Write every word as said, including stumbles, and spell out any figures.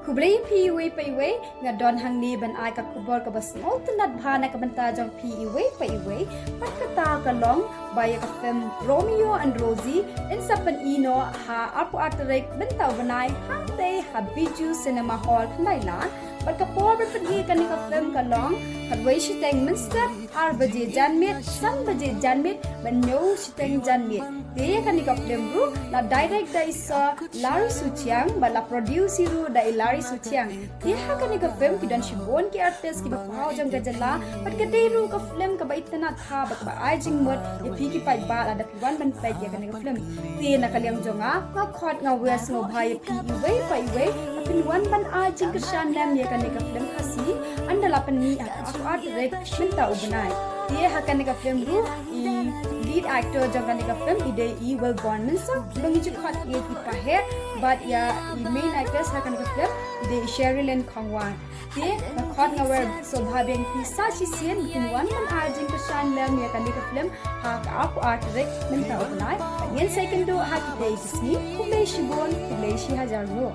Khublei phi iwei pa iwei, nga don hangne ban ai ka khubor kaba sngewtynnat bha na ka bynta jong phi iwei pa iwei. Pat kata ka long ba ïa ka film Romeo and Rosie yn sa pyni noh ha arphew ar tarik mynta u bnai hangtei ha Bijou Cinema Hall Khandailar. Bad ka por ban pyni kane ka film ka long khatwei shiteng mynstep, ar baje janmiet, san baje janmiet, ban hynñiew shiteng janmiet. Te kane ka film ruh la direct da i Sir Larry Suchiang bad la produce ruh da i Larry Suchiang. Te ha kane ka film ki don shibun ki artist kiba paw jong ka jylla, bad ka dei ruh ka film kaba itynnat ha bad kaba ai jingmut ïa phi ki paidbah lada phi wan ban peit ïa kane ka film. Te na ka liang jong nga, nga khot nga wer sngewbha ïa phi iwei pa iwei ba phin wan ban ai jingkyrshan lem ïa kane ka film Khasi, ynda la pynmih ha ka arphew ar tarik mynta u bnai. Te ha kane ka film ruh i lead actor jong kane ka film i dei i Wilborn Mynsong, ba ngi ju khot ïa i Pahek, bad ïa i main actress ha kane ka film i dei i Sherilyn Khongwar. Te nga khot nga wer sngewbha biang ïa phi sa shisien ba phin wan ban ai jingkyrshan lem ïa kane ka film ha ka arphew ar tarik mynta u bnai. Ngin sa ïakynduh ha kine ki sngi. Khublei shibun, khublei shihajar nguh.